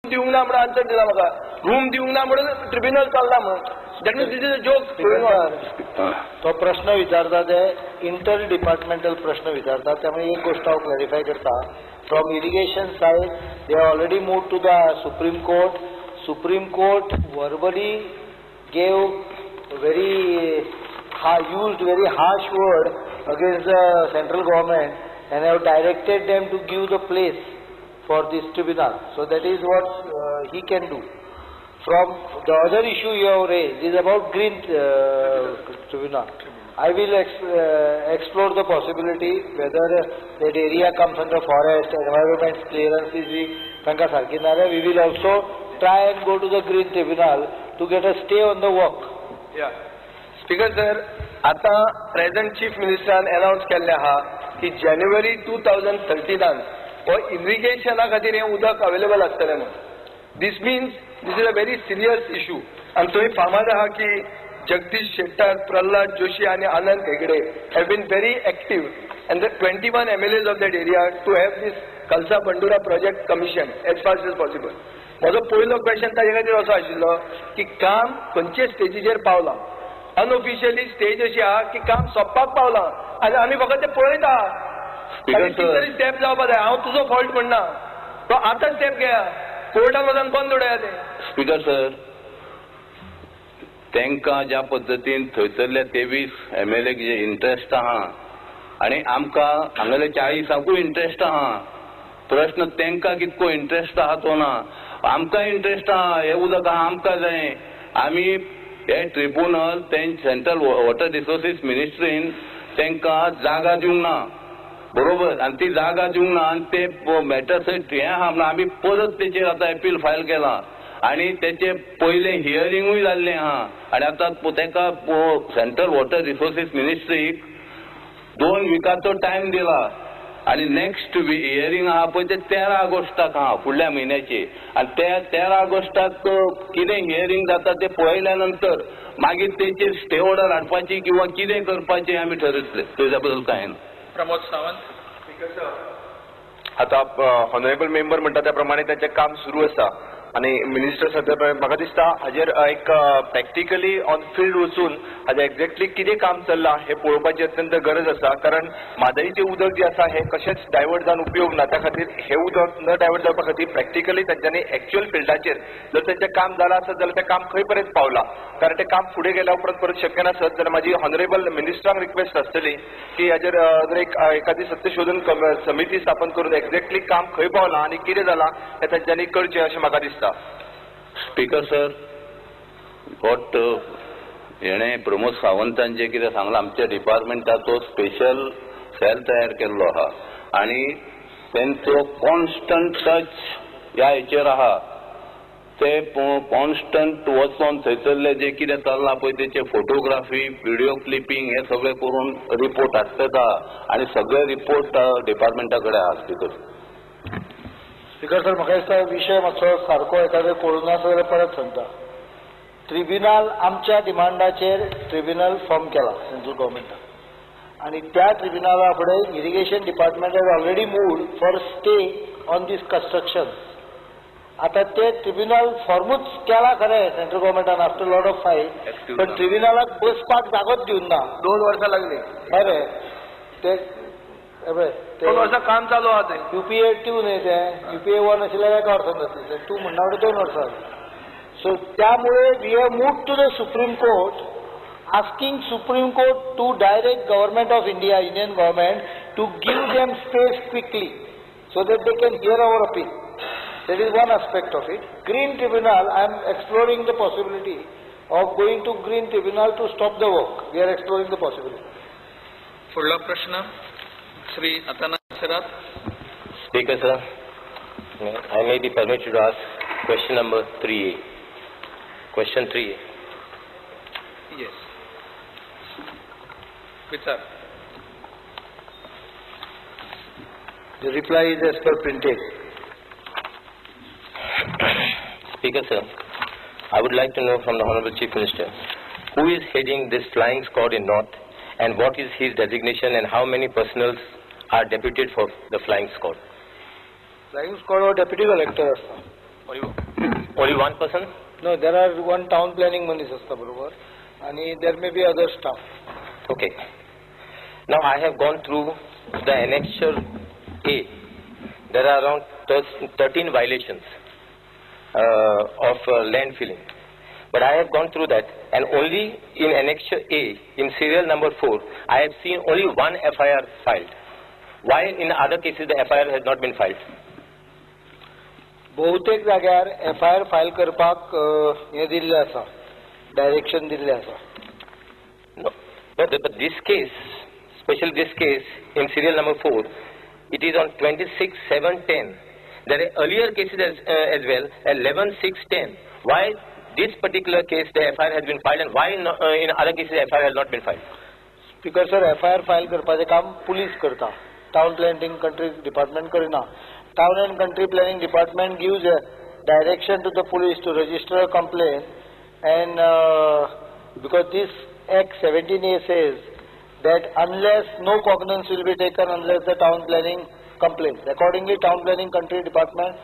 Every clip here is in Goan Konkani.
दिवंक ना म्हणून आन्सर दिला म्हाका. रूम दिवंक ना म्हणून ट्रिब्युनल चल्ला म्हणून. That means this is a joke. तो प्रश्न विचारता ते इंटर डिपार्टमेंटल प्रश्न विचारता, त्यामुळे एक गोष्ट हांव क्लॅरिफाय करता. From irrigation side they already move to the Supreme Court. Supreme Court verbally gave very used very harsh word against the central government and have directed them to give the place for this tribunal. So that is what he can do. From the other issue you have raised is about green tribunal. I will explore the possibility whether that area comes under forest, environment clearance is तांकां सारकी ना जाल्यार we will also try and go to the green tribunal to get a stay on the work. Yeah. Speaker sir, आता प्रेझेंट चीफ मिनिस्टरान अनाउन्स केल्लें आहा की जानेवारी 2013 हो इरिगेशना खातीर हें उदक अवेलेबल आसतलें म्हणून. This means this is a very serious issue. आनी थंय फामाद आहा की जगदीश शेट्टर, प्रल्हाद जोशी आनी Anand Hegde have been very active and the 21 MLAs of that area to have this Kalasa Bandura project commission as fast as possible. म्हजो पयलो क्वेश्चन ताजे खातीर असो आशिल्लो की काम खंयचे स्टेजीचेर पावलां. अनऑफिशियली स्टेज अशी आहा की काम सोंपपाक पावलां आनी आमी फकत ते पळयता. तरी स्टेप जावपा जाय. हांव तुजो फॉल्ट म्हणना, तो आतां स्टेप घेया, कोर्टान वचून बंद उडया ते. स्पीकर सर, तांकां ज्या पद्दतीन थंयसरले 23 MLA जे इंट्रस्ट आहा आनी आमकां हांगाले 40 इंट्रस्ट आहा. प्रश्न तांकां कितको इंट्रस्ट आहा तो ना, आमकां इंट्रस्ट आहा. हें उदक आहा आमकां जाय. आमी हे ट्रिब्युनल सेंट्रल वॉटर रिसोर्सीस मिनिस्ट्रीन तांकां जागा दिवंक ना, बरोबर? आनी ती जागा दिवंक ना आनी ते मॅटर हें आहा म्हणून आमी परत तेचेर आतां एपील फायल केलां आनी तेचे पयलें हियरिंगूय जाल्लें आहा. आनी आतां ताका सेंट्रल वॉटर रिसोर्सीस मिनिस्ट्रीक 2 विकाचो टायम दिला आनी नेक्स्ट हियरींग आहा पळय ते 13 ऑगस्टाक आहा, फुडल्या म्हयन्याचे. आनी त्या 13 ऑगस्टाक कितें हियरींग जाता तें पळयल्या नंतर मागीर तेचेर स्टे ऑर्डर हाडपाची किंवा कितें करपाचें आमी ठरयतले. तेज्या बद्दल कांय ना. प्रमोद सावंत. आतां ऑनरेबल मेंबर म्हणटा त्या प्रमाणे ताचें काम सुरू आसा आनी मिनिस्टर सध्या म्हाका दिसता हाजेर एक प्रॅक्टिकली ऑन फिल्ड वचून हाजें एक्झॅक्टली कितें काम चल्लां हें पळोवपाची अत्यंत गरज आसा. कारण म्हादयचें उदक जें आसा हें कशेंच डायवर्ट जावन उपयोग ना. त्या खातीर हें उदक न डायवर्ट जावपा खातीर प्रॅक्टिकली तांच्यांनी एक्च्युअल फिल्डाचेर जर तांचें काम जालां आसत जाल्यार तें काम खंय पर्यंत पावलां, कारण तें काम फुडें गेल्या उपरांत परत शक्य नासत जाल्यार म्हाजी ऑनरेबल मिनिस्टरांक रिक्वेस्ट आसतली की हाजेर जर एक एखादी सत्यशोधन समिती स्थापन करून एक्झॅक्टली काम खंय पावलां आनी कितें जालां हें तांच्यांनी करचें अशें म्हाका दिसता. स्पीकर सर, what हेणें प्रमोद सावंतान जें कितें सांगलां, आमच्या डिपार्टमेंटाचो स्पेशल सेल तयार केल्लो आहा आनी तेंचो कॉन्स्टंट टच ह्या हेचेर आहा. ते कॉन्स्टंट वचोन थंयसरले जे कितें चल्लां पळय तेचे फोटोग्राफी, व्हिडियो क्लिपींग हे सगळें करून रिपोर्ट हाडटले आनी सगळे रिपोर्ट डिपार्टमेंटा कडेन आहा. स्पीकर स्पीकर सर, म्हाका दिसता विशय मातसो सारको एखादो कळूंक नासलो जाल्यार परत सांगता. ट्रिब्युनल आमच्या डिमांडाचेर ट्रिब्युनल फॉर्म केला सेंट्रल गव्हर्मेंटान आनी त्या ट्रिब्युनला फुडें irrigation department has already moved for stay on this construction. आतां ते ट्रिब्युनल फॉर्मूच केला खरें सेंट्रल गव्हर्मेंटान आफ्टर लॉट ऑफ फायट, पण ट्रिब्युनलाक बसपाक जागोच दिवंक ना. 2 वर्सां लागलीं. खरें ते 2 वर्सां काम चालू आहा तें. UPA 2 न्ही तें, UPA 1 आशिल्ल्यार एका वर्सान जातलें, 2 म्हणना फुडें 2 वर्सां. सो त्यामुळे we have move to the Supreme Court asking Supreme Court to direct government of India, Indian government, to give them space quickly so that they can hear our appeal. That is one aspect of it. Green Tribunal, I am exploring the possibility of going to Green Tribunal to stop the work. We are exploring the possibility. फुडलो प्रश्न Shri Athanase Serap. Speaker sir, I may be permitted to ask question number 3A. Question 3A. Yes. विचार. The reply is as per printed. Speaker sir, I would like to know from the Honorable Chief Minister, who is heading this flying squad in North and what is his designation and how many personnel are deputed for the flying squad? Flying squad or deputy collector. Only one person? No, there are one town planning मनीस आसता बरोबर आनी there may be other staff. Okay. Now I have gone through the annexure A. There are around 13 violations of land filling. But I have gone through that, and only in annexure A, in serial number 4, I have seen only one FIR filed. Why in other cases the FIR has not been filed? बहुतेक जाग्यार FIR file करपाक हें दिल्लें आसा, डायरेक्शन दिल्लें आसा. No, but this case, especially this case in serial number 4, it is on 26/7/10. There are earlier cases as well, 11/6/10. Why this particular case the FIR has been filed and why in other cases FIR has not been filed? Speaker sir, FIR file करपाचें काम पुलीस करता, टावन प्लॅनिंग कंट्री डिपार्टमेंट करिना. Town and Country Planning Department gives a direction to the police to register a complaint, and because this Act 17A says that unless no cognizance will be taken unless the town planning complains. Accordingly, Town Planning Country Department,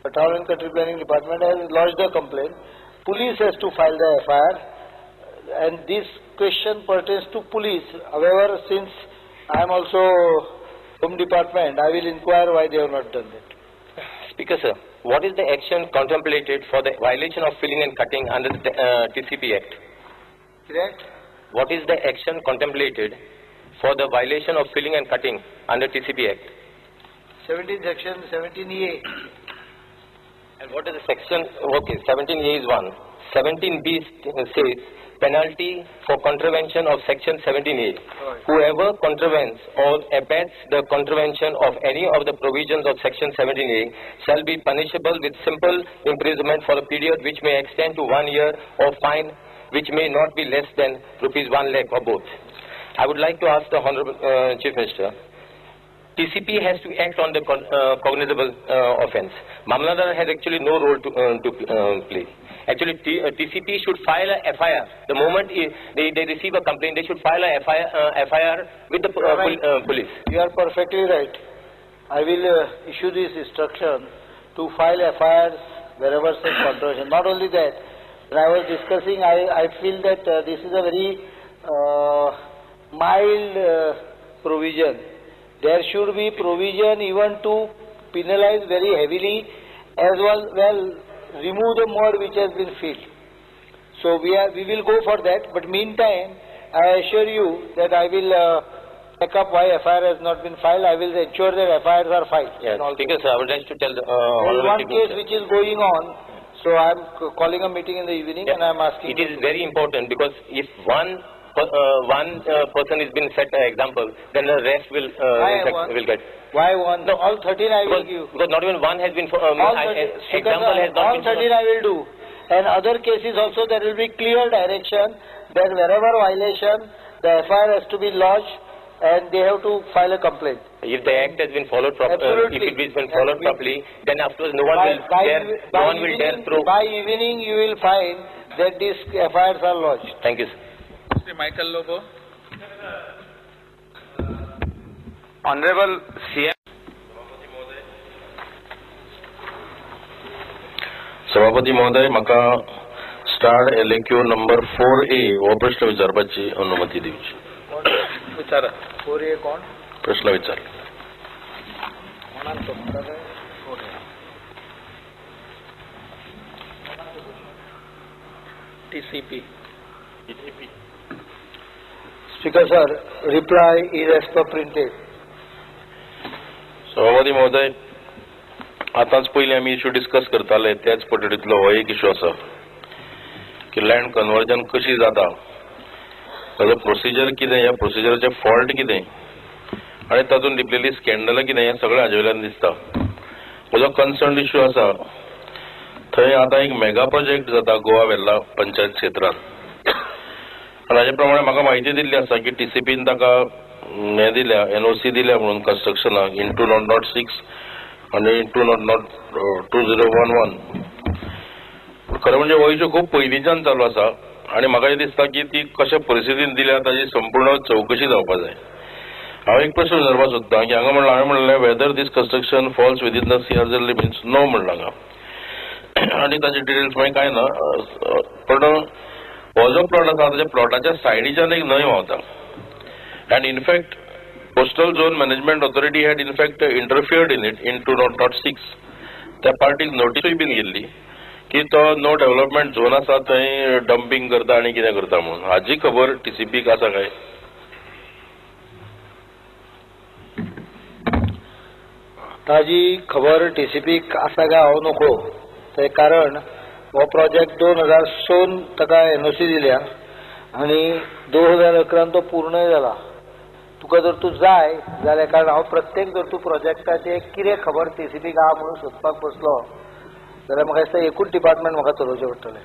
the Town and Country Planning Department has lodged a complaint. Police has to file the FIR, and this question pertains to police. However, since I am also Home Department, I will inquire why they have not done that. Speaker sir, what is the action contemplated for the violation of filling and cutting under the TCP Act? Correct. What is the action contemplated for the violation of filling and cutting under TCP Act? 17 section 17A. And what is the section? Okay, 17A is one. 17B says penalty for contravention of section 17A. Right. Whoever contravenes or abets the contravention of any of the provisions of section 17A shall be punishable with simple imprisonment for a period which may extend to 1 year or fine which may not be less than rupees 1 lakh or both. I would like to ask the Honorable Chief Minister, TCP has to act on the cognizable offense. Mamlatdar has actually no role to play. Actually, TCP should file a FIR. The moment they receive a complaint, they should file a FIR with the police. You are perfectly right. I will issue this instruction to file FIRs wherever such contravention. Not only that, when I was discussing, I feel that this is a very mild provision. There should be provision even to penalize very heavily as well remove the mud which has been filled. So we will go for that, but meantime I assure you that I will check up why FIR has not been filed. I will ensure that FIRs are filed. Yes, because I would like to tell the there is one case which is going on, so I am calling a meeting in the evening, yeah, and I am asking. It is very important because if one person has been set an example, then the rest will will get. Why one? No, all 13 I will give. Because not even one has been. All 13, example has not all been. 13 I will do, and other cases also there will be clear direction that wherever violation, the FIR has to be lodged and they have to file a complaint. If the act has been followed properly, if it has been followed properly, then afterwards no one will dare. No one will dare throw. By evening you will find that these FIRs are lodged. Thank you, sir. Shri Michael Lobo. Honorable CM. सभापती महोदय, म्हाका स्टार्ड LAQ number 4A हो प्रश्न विचारपाची अनुमती दिवची. विचारा. 4A कोण? प्रश्न विचार. TCP. Speaker sir, reply is as per printed. सभापती महोदय, आतांच पयलीं आमी इशू डिस्कस करताले त्याच पद्दतींतलो हो एक इशू आसा की लँड कन्वर्जन कशी जाता, ताजो प्रोसिजर कितें, ह्या प्रोसिजराचे फॉल्ट कितें आनी तातूंत लिपलेली स्कॅन्डलां कितें, हें सगळें हाजे वयल्यान दिसता. म्हजो कन्सर्न इशू आसा थंय आतां एक मेगा प्रोजेक्ट जाता गोवा वेल्ला पंचायत क्षेत्रांत आनी हाजे प्रमाणे म्हाका म्हायती दिल्ली आसा की टीसीपीन ताका हें दिल्या, एनओसी दिल्या म्हणून कन्स्ट्रक्शनाक इन 2006 आनी 2011. खरें म्हणजे हो इशू खूब पयलींच्यान चालू आसा आनी म्हाका हें दिसता की ती कशे परिस्थितीन दिल्या ताजी संपूर्ण चवकशी जावपा जाय. हांव एक प्रश्न विचारपाक सोदतां की हांगा म्हणलां, हांवें म्हणलें whether this construction falls within the CRZ limits, no म्हणलां हांगा. आनी ताचे डिटेल्स मागीर कांय ना. पण हो जो प्लॉट आसा ताच्या प्लॉटाच्या सायडीच्यान एक न्हंय व्हांवता and in fact coastal zone management authority had in fact interfered in it in 2006. त्या पार्टीक नोटीसूय बीन गेल्ली की तो नो डेव्हलपमेंट झोन आसा थंय डम्पिंग करता आनी कितें करता म्हणून. हाजी खबर टीसीपीक आसा काय? ताजी खबर टीसीपीक आसा काय हांव नकळो. तें कारण हो प्रोजेक्ट 2006 ताका एनओसी दिल्या आनी 2011 तो पूर्णय जाला. तुका जर तूं जाय जाल्यार, कारण हांव प्रत्येक जर तूं प्रोजेक्टाचें कितें खबर टीसीपीक आहा म्हणून सोदपाक बसलो जाल्यार म्हाका दिसता एकूच डिपार्टमेंट म्हाका चलोवचें पडटलें.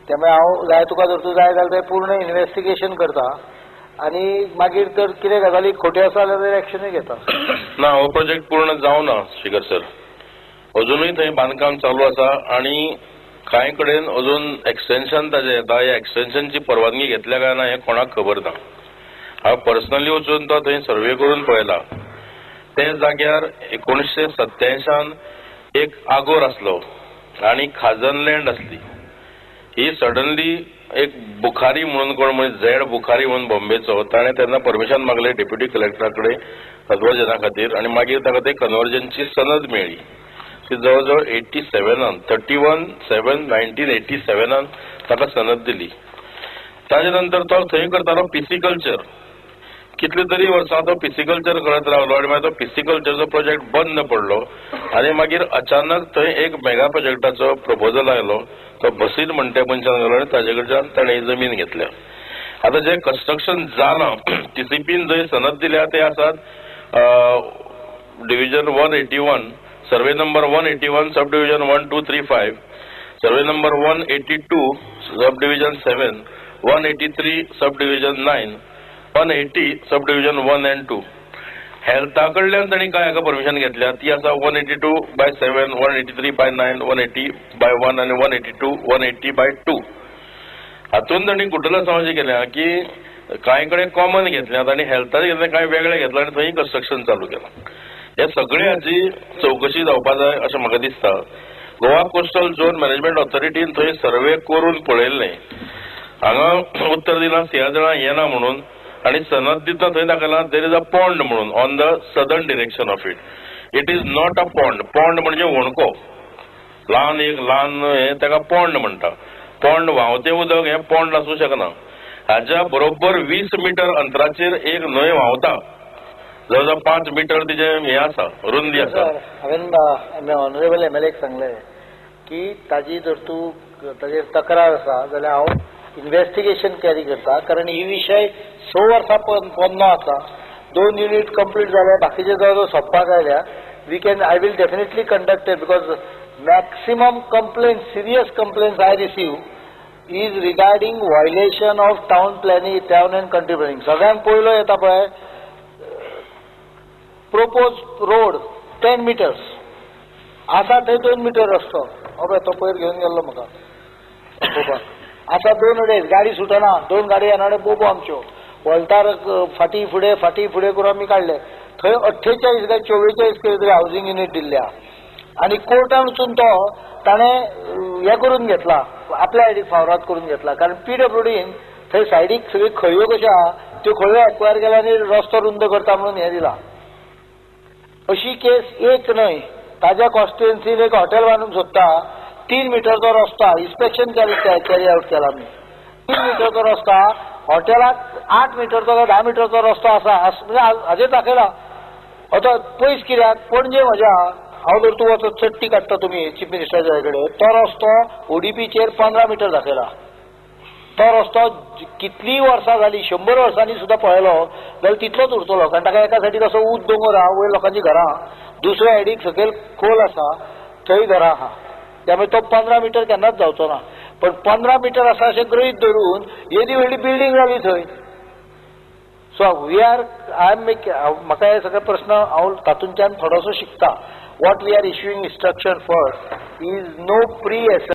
त्यामुळे हांव जाय तुका जर तूं जाय जाल्यार तें पूर्ण इन्वेस्टिगेशन करता आनी मागीर तर कितें गजाली खोट्यो आसा जाल्यार एक्शनूय घेता. ना, हो प्रोजेक्ट पूर्ण जावना स्पीकर सर, अजुनूय थंय बांदकाम चालू आसा आनी कांय कडेन अजून एक्सटेन्शन ताजें येता. ह्या एक्सटेन्शनची परवानगी घेतल्या काय ना हें कोणाक खबर ना. हांव पर्सनली वचून तो थंय सर्वे करून पळयला. ते जाग्यार 1987 एक आगोर आसलो आनी खाजन लँड आसली. ही सडनली एक बुखारी म्हणून कोण म्हणजे झेड बुखारी म्हणून बॉम्बेचो, ताणें तेन्ना परमिशन मागलें डेप्युटी कलेक्टरा कडेन कन्वर्जना खातीर आनी मागीर ताका ते कन्वर्जनची सनद मेळ्ळी. ती जवळ जवळ 87 31/7/1987 ताका सनद दिली. ताजे नंतर तो थंय करतालो पिसिकल्चर. कितले तरी वर्सां तो पिसिकल्चर करत रावलो आनी मागीर तो पिसिकल्चरचो प्रोजेक्ट बंद पडलो आनी मागीर अचानक थंय एक मेगा प्रोजेक्टाचो प्रपोजल आयलो. तो बसीन म्हणटा मनशान घालो आनी ताजे कडच्यान ताणें जमीन घेतल्या. आतां जें कन्स्ट्रक्शन जालां टीसीपीन जंय सनद दिल्या ते आसात division 181, survey number 181, sub division 1, 2, 3, 5, survey number 182, sub division 7, 183, sub division 9, 180, sub division 1 and 2. हेल्था कडल्यान तांणी कांय हाका परमिशन घेतल्या ती आसा 182/7, 183/9, 180/1 आनी 182, 180/2. हातून तांणी कुटुला समाज केल्या की कांय कडेन कॉमन घेतल्यात आनी हेल्थाक घेतल्या कांय वेगळें घेतलां आनी थंय कन्स्ट्रक्शन चालू केलां. हे सगळे हाची चवकशी जावपा जाय अशें म्हाका दिसता. गोवा कोस्टल झोन मॅनेजमेंट ऑथॉरिटीन थंय सर्वे करून पळयल्लें. हांगा उत्तर दिलां सियादळां येना म्हणून आनी सनद दितना थंय दाखयलां there is a pond म्हणून on the southern direction of it. It is not a pond. Pond म्हणजे होणको, ल्हान एक ल्हान हें ताका पॉन्ड म्हणटा. पॉन्ड व्हांवतें उदक हें पॉन्ड आसूं शकना. हाज्या बरोबर 20 मिटर अंतराचेर एक न्हंय व्हांवता, जवळ जवळ 5 मिटर तिजें हें आसा, रुंदी आसा. हांवें ऑनरेबल एमएलएक सांगलें की ताजी जर तूं ताजेर तक्रार आसा जाल्यार हांव इन्वेस्टिगेशन कॅरी करता, कारण ही विशय 6 वर्सां पोन्नो आसा. 2 युनीट कंप्लीट जाल्या, बाकीचे जवळ जवळ सोंपपाक आयल्या. We can, I will definitely conduct it because maximum complaint, serious complaints I receive is regarding violation of town planning, town and country planning. सगळ्यांत पयलो येता पळय प्रोपोज रोड 10 मिटर्स आसा, थंय 2 मिटर रस्तो. अबे तो पयर घेवन गेल्लो म्हाका पळोवपाक. आसा 2.5, गाडी सुटना, 2 गाडी येना बोबो आमच्यो वोल्तार फाटीं फुडें फाटीं फुडें करून आमी काडले. थंय 48 काय 44 कितें तरी हावजींग युनीट दिल्ल्या आनी कोर्टान वचून तो ताणें हें करून घेतला, आपल्या आयडीक फावराद करून घेतला. कारण पीडब्ल्यूडीन थंय सायडीक सगळ्यो खळयो कश्यो आहा त्यो खळयो एक्वायर केल्या आनी रस्तो रुंद करता म्हणून हें दिलां. अशी केस एक न्हय, ताज्या कॉन्स्टिट्युएन्सीन एक हॉटेल बांदूंक सोदता, 3 मिटरचो रस्तो, इन्स्पेक्शन कॅरी आवट केला आमी. 3 मिटरचो रस्तो, हॉटेलाक 8 मिटरचो काय 10 मिटरचो रस्तो आसा म्हणजे हाजेर दाखयला. आतां पयस कित्याक, पणजे म्हज्या हांव जर तूं वचत चडटी काडटा तुमी चीफ मिनिस्टराच्या कडेन, तो रस्तो ओडीपीचेर 15 मिटर दाखयला. तो रस्तो कितलीं वर्सां जालीं, 100 वर्सांनी सुद्दां पळयलो जाल्यार तितलोच उरतलो, कारण ताका एका सायडीक असो ऊंच दोंगर आहा, वयर लोकांचीं घरां, दुसऱ्या सायडीक सकयल खोल आसा थंय घरां आहा. त्यामुळे तो 15 मिटर केन्नाच जावचो ना. पण 15 मिटर आसा अशें गृहीत धरून येदी व्हडली बिल्डींग जाली थंय. So we are, I am make, म्हाका हे सगळे प्रस्न हांव तातूंतल्यान थोडोसो शिकता. What we are issuing instruction for is no pre